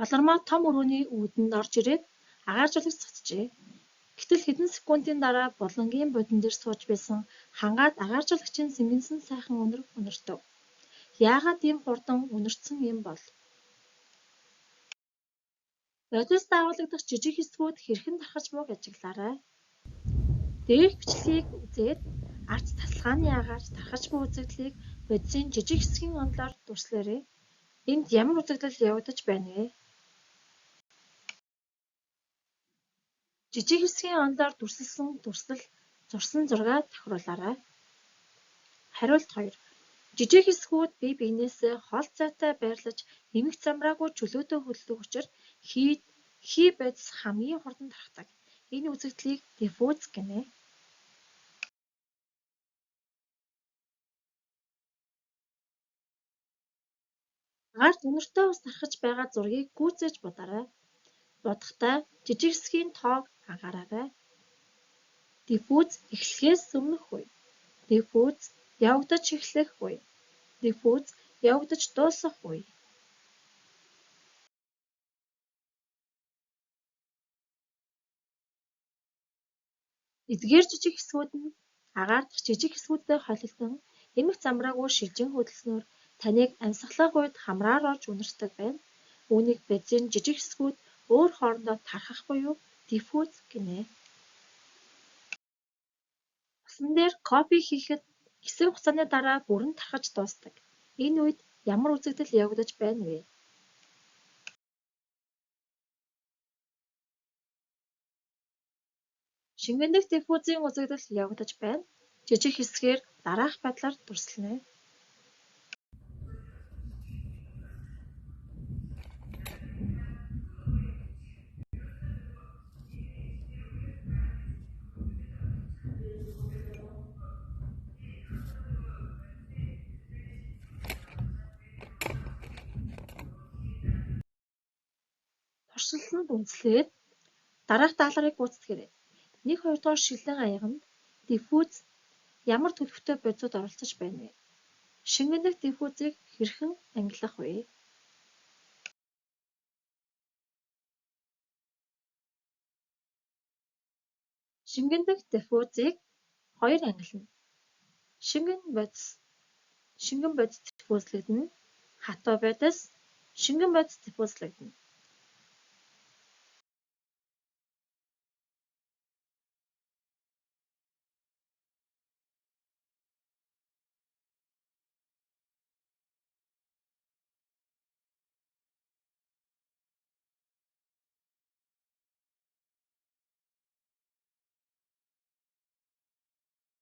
Олормоо том өрөөний үүдэнд орж ирээд агааржуулагч цогцжээ. Гэтэл хэдэн секундын дараа булангийн будин дээр сууж байсан хангаад агааржуулагчийн сэнгэсэн сайхан үнэр үнэртэв. Яагаад ийм хурдан үнэртсэн юм бол? Бодис дагуулагдах жижиг хэсгүүд хэрхэн тархаж буйг ажиглаарай. Дээрх бичлэгийг үзээд арц тасалгааны агаарч тархаж буй үзэгдлийг бодисын жижиг хэсгийн онолоор дүрслээрэй. Энд ямар үзэгдэл явагдаж байна вэ? Жижиг хэсгийн онолоор дүрсэлсэн дүрслэл зурсан зургаа тохируулаарай. Хариулт 2. Жижиг хэсгүүд бие биенээсээ хол зайтай байрлаж эмх замраагүй чөлөөтэй хөдөлдөг учир хий бодис хамгийн хурдан тархдаг. Энэ үзэгдлийг диффуз гэнэ. Агаарт үнэртэй ус тархаж байгаа зургийг гүйцээж будаарай. Будахдаа жижиг хэсгийн тоог анхаараарай. Диффуз эхлэхээс өмнөх үе. Диффуз явагдаж эхлэх үе. Диффуз явагдаж дуусах үе. Эдгээр жижиг хэсгүүд нь агаар дахь жижиг хэсгүүдтэй холилдон эмх замраагүй шилжин хөдөлснөөр таныг амьсгалах үед хамраар орж үнэртдэг байна. Үүнийг бодисын жижиг хэсгүүд өөр хоорондоо тархах буюу диффуз гэнэ. Усан дээр кофе хийхэд хэсэг хугацааны дараа бүрэн тархаж дуусдаг. Энэ үед ямар үзэгдэл явагдаж байна вэ? Шингэн дэх диффузийн үзэгдэл явагдаж байна. Жижиг хэсгээр дараах байдлаар дүрслэнэ. Туршилтанд үндэслээд дараах даалгаврыг гүйцэтгээрэй. 1 2 дугаар шилэн аяганд диффуз ямар төлөвтэй бодисууд оролцож байна вэ? Шингэн дэх диффузийг хэрхэн ангилах вэ? Шингэн дэх диффузийг хоёр ангилна. Шингэн бодис диффузлэгдэнэ. Хатуу бодис, шингэн бодис диффузлэгдэнэ.